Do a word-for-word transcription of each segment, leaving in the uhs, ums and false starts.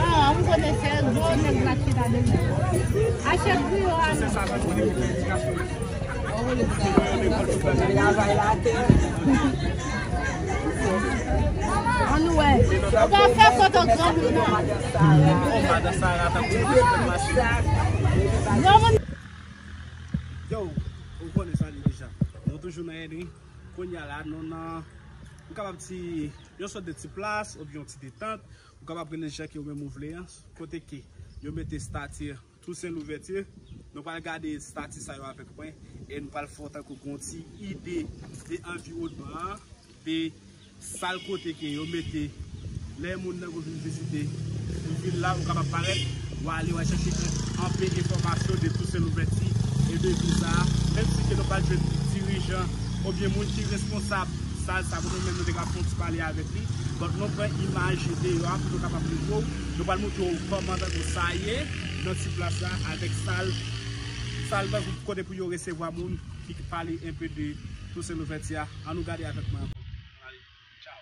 Ah, m konnen se gwo nèg la ki ta demen. Achte griyo a nou. Ann wè. Ou ka fè foto granmoun nan. Granmoun. Yo, ou konnen sa li deja. Nou toujou nan Henry. Kounye a la, nou nan, m kapab di, yon sòt de ti plas, oubyen yon ti detant. Ou kapab rele l jan ke ou menm ou vle an. Kote ke yo mete stati Toussaint Louverture. Nou pral gade stati sa yo avèk mwen. E nou pral fè w tankou gon ti ide de anviwònman an, de sal kote ke yo mete lè moun nan yo vin vizite yon vil la, ou kapab parèt, w ale, w al chèche anpe enfòmasyon de Toussaint Louverture e de vil sa a. Menm si ke nou pa jwenn dirijan oubyen moun ki responsab sal sa pou nou menm nou te ka fè yon ti pale avèk li. Donk, nou pran imaj deyò a pou nou kapab montre w. Nou pral montre w kòman tankou sa ye nan ti plas la avèk sal, sal tankou kote pou yo resevwa moun ki pale enpe de Toussaint Louverture a. Ann nou gade avèk mwen ankò. Ann ale. Tchao.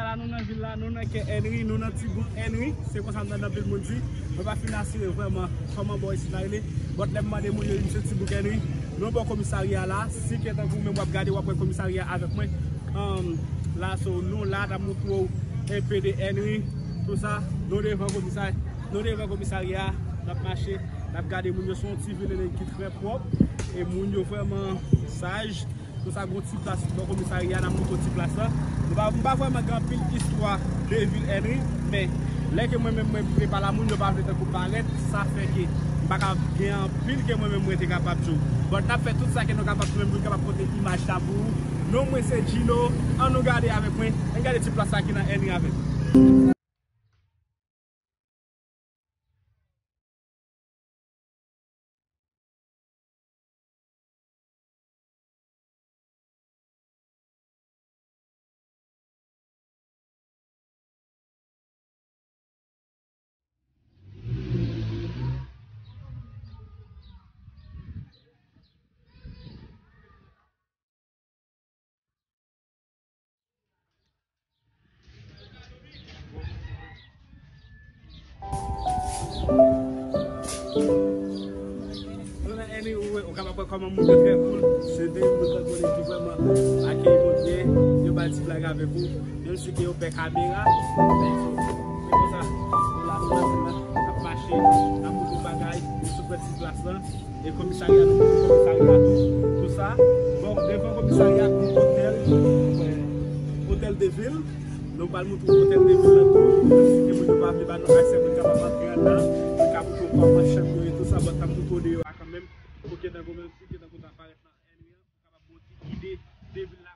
La nou nan vil la, nou nan kè Henry, nou nan ti bouk Henry. Se konsa m tande anpil moun di. Mwen pa fin asire vrèman kòman bò isit la rele. But lè m mande moun yo, di m se ti bouk Henry. Nou bò komisarya la. Si ke tankou menm w ap gade, w ap wè komisarya avèk mwen. Um, la, so, nou la, n ap montre w enpe de Henry. Tou sa, nou devan komisarya. Nou devan komisarya, n ap mache, n ap gade moun yo. Se yon ti vil ki trè pwòp. E moun yo vrèman saj. Tou sa, gon ti plas bò komisarya, n ap montre w ti plas la. Nou pa, m pa vrèman gen anpil istwa de vil Henry, men lè ke mwen menm mwen vle pale a moun, yo pa vle tankou parèt, sa fè ke m pa ka gen anpil ke mwen menm mwen te kapab di w. But n ap fè tout sa ke nou kapab pou menm pou n kapab pote imaj sa pou ou. Non mwen se Gino, ann nou gade avèk mwen, ann gade ti plas sa ki nan Henry avèk mwen. Nou nan Henry, ou, ou kapab wè kòman moun yo trè cool. Se de moun trè cool ki vrèman akeyi moun byen. Yo bay ti blag avèk ou. Menm si ke yo pè kamera, men se konsa. Nou la, nou la, nou la, n ap mache, n ap montre bagay, nou sou prèt ti plas lan. E komisarya, nou, komisarya tou, tou sa. Bon, devan komisarya, gon otèl, otèl de vil. Nou pral montre w otèl de vil lan tou. Si ke moun yo pa vle ba nou aksè pou n kapab antre anndan, nou ka montre w kòman chanm yo ye, tou sa, but n ap montre w deyò a kanmenm. Pou ke tankou menm si ke tankou ta parèt nan Henry an, ou kapab gon ti ide de vil la.